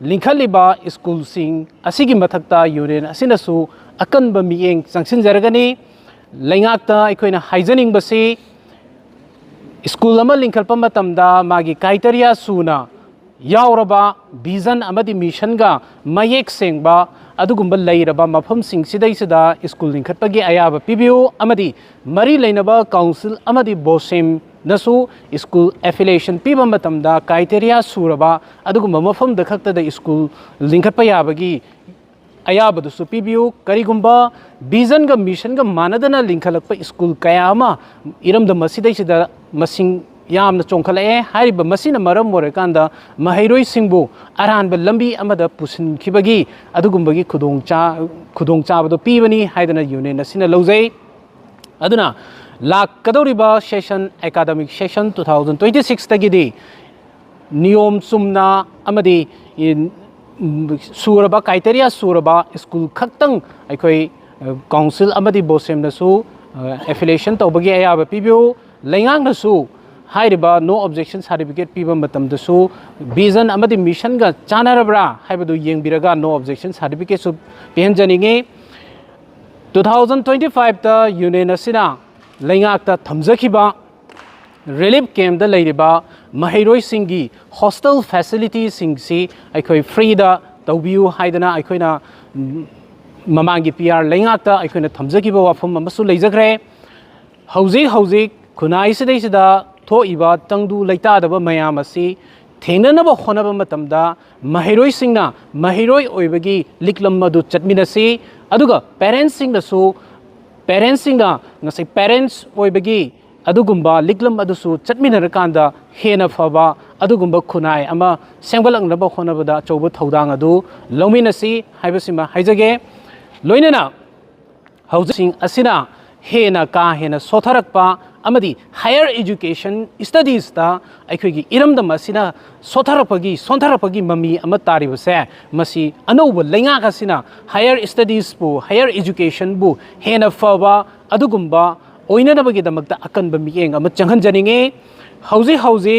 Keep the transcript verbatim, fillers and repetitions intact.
ꯂꯤꯡꯈꯠꯂꯤꯕ ꯁ꯭ꯀꯨꯜꯁꯤꯡ ꯑꯁꯤꯒꯤ ꯃꯊꯛꯇ ꯌꯨꯅꯤꯌꯟ ꯑꯁꯤꯅꯁꯨ ꯑꯀꯟꯕ ꯃꯤꯠꯌꯦꯡ ꯆꯪꯁꯤꯟꯖꯔꯒꯅꯤ꯫ ꯂꯩꯉꯥꯛꯇ ꯑꯩꯈꯣꯏꯅ ꯍꯥꯏꯖꯅꯤꯡꯕꯁꯤ, ꯁ꯭ꯀꯨꯜ ꯑꯃ ꯂꯤꯡꯈꯠꯄ ꯃꯇꯝꯗ ꯃꯥꯒꯤ ꯀ꯭ꯔꯥꯏꯇꯦꯔꯤꯌꯥ ꯁꯨꯅ ꯌꯥꯎꯔꯕ, ꯚꯤꯖꯟ ꯑꯃꯗꯤ ꯃꯤꯁꯟꯒ ꯃꯌꯦꯛ ꯁꯦꯡꯕ ꯑꯗꯨꯒꯨꯝꯕ ꯂꯩꯔꯕ ꯃꯐꯝꯁꯤꯡꯁꯤꯗꯩꯁꯤꯗ ꯁ꯭ꯀꯨꯜ ꯂꯤꯡꯈꯠꯄꯒꯤ ꯑꯌꯥꯕ ꯄꯤꯕꯤꯌꯨ, ꯑꯃꯗꯤ ꯃꯔꯤ ꯂꯩꯅꯕ ꯀꯥꯎꯟꯁꯤꯜ ꯑꯃꯗꯤ ꯕꯣꯁꯦꯝꯅꯁꯨ ꯁ꯭ꯀꯨꯜ ꯑꯦꯐꯤꯂꯤꯌꯦꯁꯟ ꯄꯤꯕ ꯃꯇꯝꯗ ꯀ꯭ꯔꯥꯏꯇꯦꯔꯤꯌꯥ ꯁꯨꯔꯕ ꯑꯗꯨꯒꯨꯝꯕ ꯃꯐꯝꯗ ꯈꯛꯇꯗ ꯁ꯭ꯀꯨꯜ ꯂꯤꯡꯈꯠꯄ ꯌꯥꯕꯒꯤ ꯑꯌꯥꯕꯗꯨꯁꯨ ꯄꯤꯕꯤꯌꯨ꯫ ꯀꯔꯤꯒꯨꯝꯕ ꯚꯤꯖꯟꯒ ꯃꯤꯁꯟꯒ ꯃꯥꯟꯅꯗꯅ ꯂꯤꯡꯈꯠꯂꯛꯄ ꯁ꯭ꯀꯨꯜ ꯀꯌꯥ ꯑꯃ ꯏꯔꯝꯗꯝ ꯑꯁꯤꯗꯩꯁꯤꯗ ꯃꯁꯤꯡ ꯌꯥꯝꯅ ꯆꯣꯡꯈꯠꯂꯛꯑꯦ꯫ ꯍꯥꯏꯔꯤꯕ ꯃꯁꯤꯅ ꯃꯔꯝ ꯑꯣꯏꯔꯀꯥꯟꯗ ꯃꯍꯩꯔꯣꯏꯁꯤꯡꯕꯨ ꯑꯔꯥꯟꯕ ꯂꯝꯕꯤ ꯑꯃꯗ ꯄꯨꯁꯤꯟꯈꯤꯕꯒꯤ ꯑꯗꯨꯒꯨꯝꯕꯒꯤ ꯈꯨꯗꯣꯡꯆꯥ-, ꯈꯨꯗꯣꯡꯆꯥꯕꯗꯣ ꯄꯤꯕꯅꯤ ꯍꯥꯏꯗꯅ ꯌꯨꯅꯤꯌꯟ ꯑꯁꯤꯅ ꯂꯧꯖꯩ꯫ ꯑꯗꯨꯅ ꯂꯥꯛꯀꯗꯧꯔꯤꯕ session, academic session two thousand twenty ꯁꯤꯛꯁꯇꯒꯤꯗꯤ ꯅꯤꯌꯣꯝ ꯆꯨꯝꯅ ꯑꯃꯗꯤ ꯁꯨꯔꯕ, ꯀ꯭ꯔꯥꯏꯇꯦꯔꯤꯌꯥ ꯁꯨꯔꯕ ꯁ꯭ꯀꯨꯜ ꯈꯛꯇꯪ ꯑꯩꯈꯣꯏ ꯀꯥꯎꯟꯁꯤꯜ ꯑꯃꯗꯤ ꯕꯣꯁꯦꯝꯅꯁꯨ ꯑꯦꯐꯤꯂꯤꯌꯦꯁꯟ ꯇꯧꯕꯒꯤ ꯑꯌꯥꯕ ꯄꯤꯕꯤꯌꯨ꯫ ꯂꯩꯉꯥꯛꯅꯁꯨ ꯍꯥꯏꯔꯤꯕ ꯅꯣ ꯑꯣꯕꯖꯦꯛꯁꯟ ꯁꯥꯔꯇꯤꯐꯤꯀꯦꯠ ꯄꯤꯕ ꯃꯇꯝꯗꯁꯨ ꯚꯤꯖꯟ ꯑꯃꯗꯤ ꯃꯤꯁꯟꯒ ꯆꯥꯟꯅꯔꯕ꯭ꯔꯥ ꯍꯥꯏꯕꯗꯨ ꯌꯦꯡꯕꯤꯔꯒ ꯅꯣ ꯑꯣꯕꯖꯦꯛꯁꯟ ꯁꯥꯔꯇꯤꯐꯤꯀꯦꯠꯁꯨ ꯄꯤꯍꯟꯖꯅꯤꯡꯉꯤ꯫ ꯇꯨ ꯊꯥꯎꯖꯟ ꯇ꯭ꯋꯦꯟꯇꯤ ꯐꯥꯏꯚꯇ ꯌꯨꯅꯤꯌꯟ ꯑꯁꯤꯅ ꯂꯩꯉꯥꯛꯇ ꯊꯝꯖꯈꯤꯕ ꯔꯤꯂꯤꯐ ꯀꯦꯝꯞꯇ ꯂꯩꯔꯤꯕ ꯃꯍꯩꯔꯣꯏꯁꯤꯡꯒꯤ ꯍꯣꯁꯇꯦꯜ ꯐꯦꯁꯤꯂꯤꯇꯤꯁꯤꯡꯁꯤ ꯑꯩꯈꯣꯏ ꯐ꯭ꯔꯤꯗ ꯇꯧꯕꯤꯌꯨ ꯍꯥꯏꯗꯅ ꯑꯩꯈꯣꯏꯅ, ꯎꯝ, ꯃꯃꯥꯡꯒꯤ ꯄꯤ ꯑꯥꯔ ꯂꯩꯉꯥꯛꯇ ꯑꯩꯈꯣꯏꯅ ꯊꯝꯖꯈꯤꯕ ꯋꯥꯐꯝ ꯑꯃꯁꯨ ꯂꯩꯖꯈ꯭ꯔꯦ꯫ ꯍꯧꯖꯤꯛ ꯍꯧꯖꯤꯛ ꯈꯨꯟꯅꯥꯏꯁꯤꯗꯩꯁꯤꯗ ꯊꯣꯛꯏꯕ ꯇꯪꯗꯨ ꯂꯩꯇꯥꯗꯕ ꯃꯌꯥꯝ ꯑꯁꯤ ꯊꯦꯡꯅꯅꯕ ꯍꯣꯠꯅꯕ ꯃꯇꯝꯗ ꯃꯍꯩꯔꯣꯏꯁꯤꯡꯅ ꯃꯍꯩꯔꯣꯏ ꯑꯣꯏꯕꯒꯤ ꯂꯤꯛꯂꯝ ꯑꯗꯨ ꯆꯠꯃꯤꯟꯅꯁꯤ, ꯑꯗꯨꯒ ꯄꯦꯔꯦꯟꯁꯁꯤꯡꯅꯁꯨ, ꯄꯦꯔꯦꯟꯁꯁꯤꯡꯅ ꯉꯁꯥꯏ ꯄꯦꯔꯦꯟꯁ ꯑꯣꯏꯕꯒꯤ ꯑꯗꯨꯒꯨꯝꯕ ꯂꯤꯛꯂꯝ ꯑꯗꯨꯁꯨ ꯆꯠꯃꯤꯟꯅꯔꯀꯥꯟꯗ ꯍꯦꯟꯅ ꯐꯕ ꯑꯗꯨꯒꯨꯝꯕ ꯈꯨꯟꯅꯥꯏ ꯑꯃ ꯁꯦꯝꯒꯠꯂꯛꯅꯕ ꯍꯣꯠꯅꯕꯗ ꯑꯆꯧꯕ ꯊꯧꯗꯥꯡ ꯑꯗꯨ ꯂꯧꯃꯤꯟꯅꯁꯤ ꯍꯥꯏꯕꯁꯤꯃ ꯍꯥꯏꯖꯒꯦ꯫ ꯂꯣꯏꯅꯅ ꯍꯧꯖꯤꯛꯁꯤꯡ ꯑꯁꯤꯅ ꯍꯦꯟꯅ ꯀꯥ ꯍꯦꯟꯅ ꯁꯣꯊꯔꯛꯄ ꯑꯃꯗꯤ ꯍꯥꯌꯔ ꯏꯖꯨꯀꯦꯁꯟ ꯁ꯭ꯇꯗꯤꯁꯇ ꯑꯩꯈꯣꯏꯒꯤ ꯏꯔꯝꯗꯝ ꯑꯁꯤꯅ ꯁꯣꯊꯔꯛꯄꯒꯤ, ꯁꯣꯟꯊꯔꯛꯄꯒꯤ ꯃꯃꯤ ꯑꯃ ꯇꯥꯔꯤꯕꯁꯦ, ꯃꯁꯤ ꯑꯅꯧꯕ ꯂꯩꯉꯥꯛ ꯑꯁꯤꯅ ꯍꯥꯌꯔ ꯁ꯭ꯇꯗꯤꯁꯄꯨ, ꯍꯥꯌꯔ ꯏꯖꯨꯀꯦꯁꯟꯕꯨ ꯍꯦꯟꯅ ꯐꯕ ꯑꯗꯨꯒꯨꯝꯕ ꯑꯣꯏꯅꯅꯕꯒꯤꯗꯃꯛꯇ ꯑꯀꯟꯕ ꯃꯤꯠꯌꯦꯡ ꯑꯃ ꯆꯪꯍꯟꯖꯅꯤꯡꯉꯤ꯫ ꯍꯧꯖꯤꯛ ꯍꯧꯖꯤꯛ